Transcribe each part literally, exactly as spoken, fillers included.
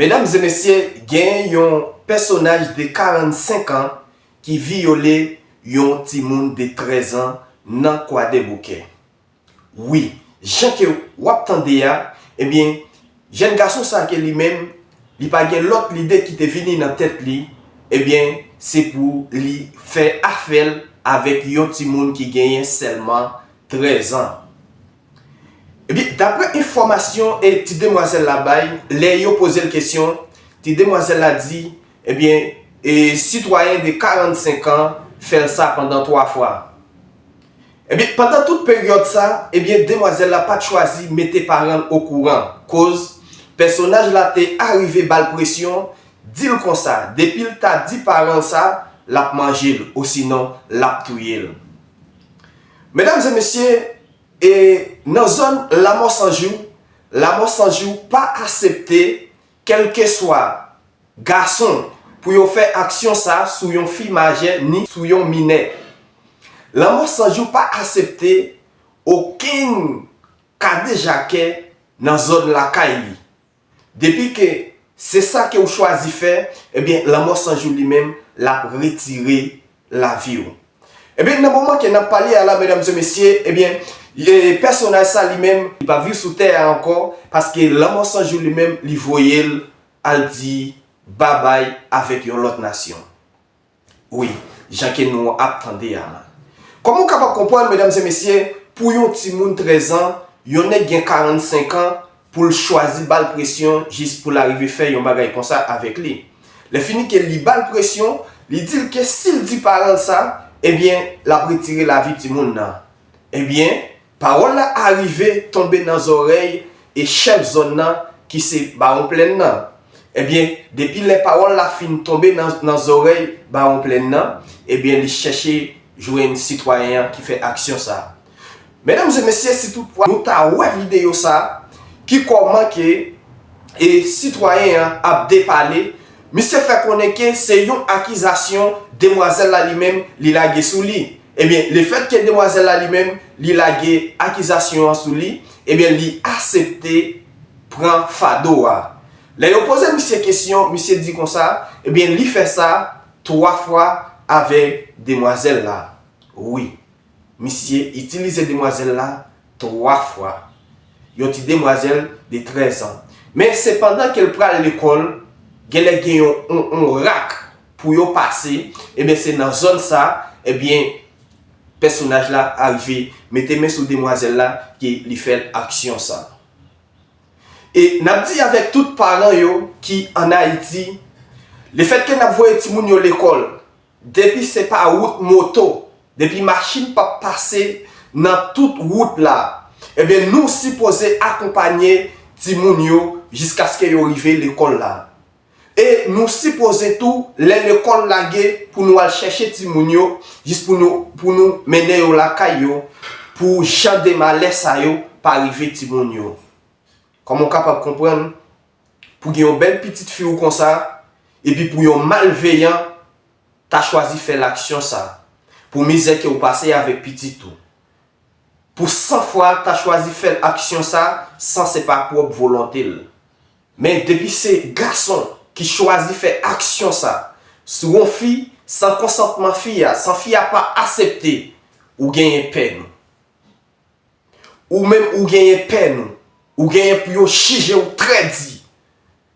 Medam e mesye, gen yon pèsonaj de karannsenk an ki vyole yon timoun de trèz an nan Kwadèboukè. Wi, jan ke w ap tande a, ebyen, jèn gason sa ke li menm, li pa gen lòt lide ki te vini nan tèt li, ebyen, se pou li fè afè l avèk yon timoun ki genyen sèlman trèz an. Ebyen, daprè enfòmasyon e ti demwazèl la bay, lè yo poze l kesyon, ti demwazèl la di, ebyen, e sitwayen de karannsenk an fè l sa pandan twa fwa. Ebyen, pandan tout peryòd sa, ebyen, demwazèl la pa t chwazi mete paran l okouran, koz pèsonaj la te arive ba l presyon, di l konsa, depi l ta di paran l sa, l ap manje l, osinon l ap touye l. Medam e mesye, e nan zòn Lanmò San Jou, Lanmò San Jou pa asepte, kèlkeswa gason, pou yo fè aksyon sa sou yon fi majè ni sou yon minè. Lanmò San Jou pa asepte okenn kadejakè nan zòn lakay li. Depi ke se sa ke w chwazi fè, ebyen, Lanmò San Jou li menm, l ap retire lavi w. Ebyen, nan moman ke n ap pale a la, medam e mesye, ebyen, e, pèsonaj sa li menm, li pa viv sou tè a ankò, paske Lanmò San Jou li menm, li voye l al di babay avèk yon lòt nasyon. Wi, jan ke nou ap tande a la. Kòman w kapab konprann, medam e mesye, pou yon timoun trèz an, yon nèg gen karannsenk an, pou l chwazi ba l presyon jis pou l arive fè yon bagay konsa avèk li? Lè fini ke li ba l presyon, li di l ke si l di paran l sa, ebyen, l ap retire lavi timoun nan. Ebyen, pawòl la arive tonbe nan zòrèy e chèf zòn nan, ki se Bawon Plèn nan. Ebyen, depi lè pawòl la fin tonbe nan, nan zòrèy Bawon Plèn nan, ebyen, li chèche jwenn sitwayen an ki fè aksyon sa. Medam e mesye, si toutfwa nou ta wè videyo sa, ki kòman ke, e, sitwayen an ap depale, misye fè konnen ke se yon akizasyon demwazèl la li menm li lage sou li. Ebyen, lefètke demwazèl la li menm, li lage akizasyon an sou li, ebyen, li asepte pran fado a. Lè yo poze misye kesyon, misye di konsa, ebyen, li fè sa twa fwa avèk demwazèl la. Wi, misye itilize demwazèl la twa fwa. Yon ti demwazèl de trèz an. Men se pandan ke l pral lekòl, genlè gen yon, yon, yon rak pou yo pase, ebyen, se nan zòn sa, ebyen, pèsonaj la arive mete men sou demwazèl la ke li fè l aksyon sa. E n ap di avèk tout paran yo ki ann Ayiti, lefètke n ap voye timoun yo lekòl, depi se pa wout moto, depi machin p ap pase nan tout wout la, ebyen, nou sipoze akonpanye timoun yo jiskaske yo rive lekòl la. E nou sipoze tou, lè lekòl lage, pou nou al chèche timoun yo, jis pou nou, pou nou mennen yo lakay yo, pou jan de malè sa yo pa rive timoun yo. Kòman w kapab konprann, pou gen yon bèl pitit fi w konsa, epi pou yon malveyan ta chwazi fè l aksyon sa, pou mizè ke w pase avèk pitit ou? Pou san fwa ta chwazi fè l aksyon sa san se pa pwòp volonte l. Men depi se gason ki chwazi fè aksyon sa sou yon fi san konsantman fi a, san fi a pa asepte, ou genyen pè nou. Ou menm ou genyen pè nou. Ou genyen pou yo jije w trè di.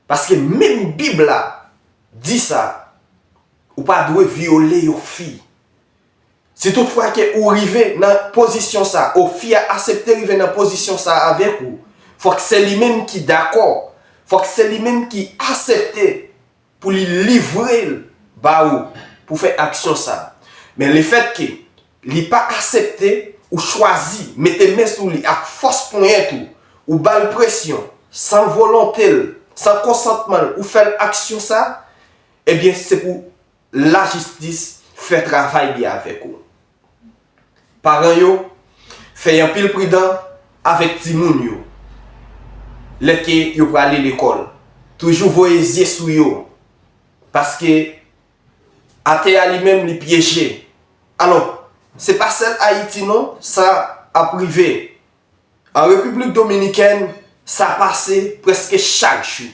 Paske menm Bib la di sa, ou pa dwe vyole yon fi. Si toutfwa ke ou rive nan pozisyon sa, ou fi a asepte rive nan pozisyon sa avèk ou, fòk se li menm ki dakò, fòk se li menm ki asepte pou li livre l ba ou pou fè aksyon sa. Men lefètke li pa asepte, ou chwazi mete men sou li ak fòs ponyèt ou, ou ba l presyon, san volonte l, san konsantman l, ou fè l aksyon sa, ebyen, se pou lajistis fè travay li avèk ou. Paran yo, fè anpil pridan avèk timoun yo lè ke yo prale lekòl. Toujou voye zye sou yo, paske atè a li menm li pyeje. Alò, se pa sèl Ayiti non sa ap rive. An Repiblik Dominikèn, sa pase prèske chak jou.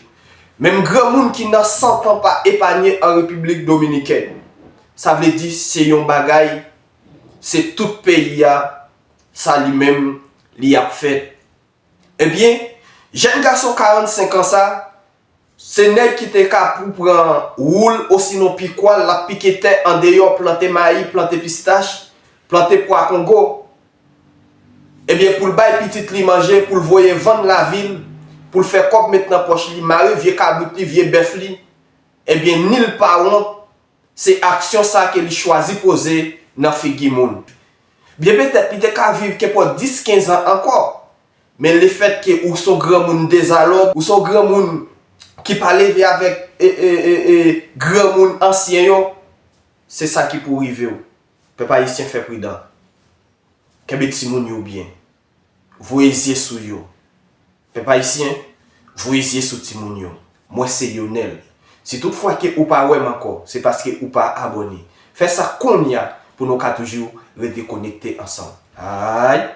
Menm granmoun ki nan san tan pa epanye an Repiblik Dominikèn. Sa vle di se yon bagay, se tout peyi a, sa li menm, li ap fèt. Ebyen, jèn gason karannsenk an sa, se nèg ki te ka pou pran woul osinon pikwa l, l ap pike tè andeyò, plante mayi, plante pistach, plante pwa kongo. Ebyen, pou l bay pitit li manje, pou l voye vann lavil, pou l fè kòb met nan pòch li, mare vye kabrit li, vye bèf li, ebyen, ni l pa wont, se aksyon sa ke li chwazi poze nan figi moun. Byen petèt, li te ka viv kenpòt dis, kenz an ankò, men lefètke ou se yon granmoun dezalòd, ou se yon granmoun ki pa leve avèk e, e, e, e, granmoun ansyen yo, se sa ki pou rive w. Pèp ayisyen, fè pridan. Kenbe timoun yo byen. Voye zye sou yo. Pèp ayisyen, voye zye sou timoun yo. Mwen se Yonèl. Si tout fwa ke ou pa wè m ankò, se paske ou pa abòne. Fè sa kounye a pou nou ka toujou rete konekte ansanm. Ay!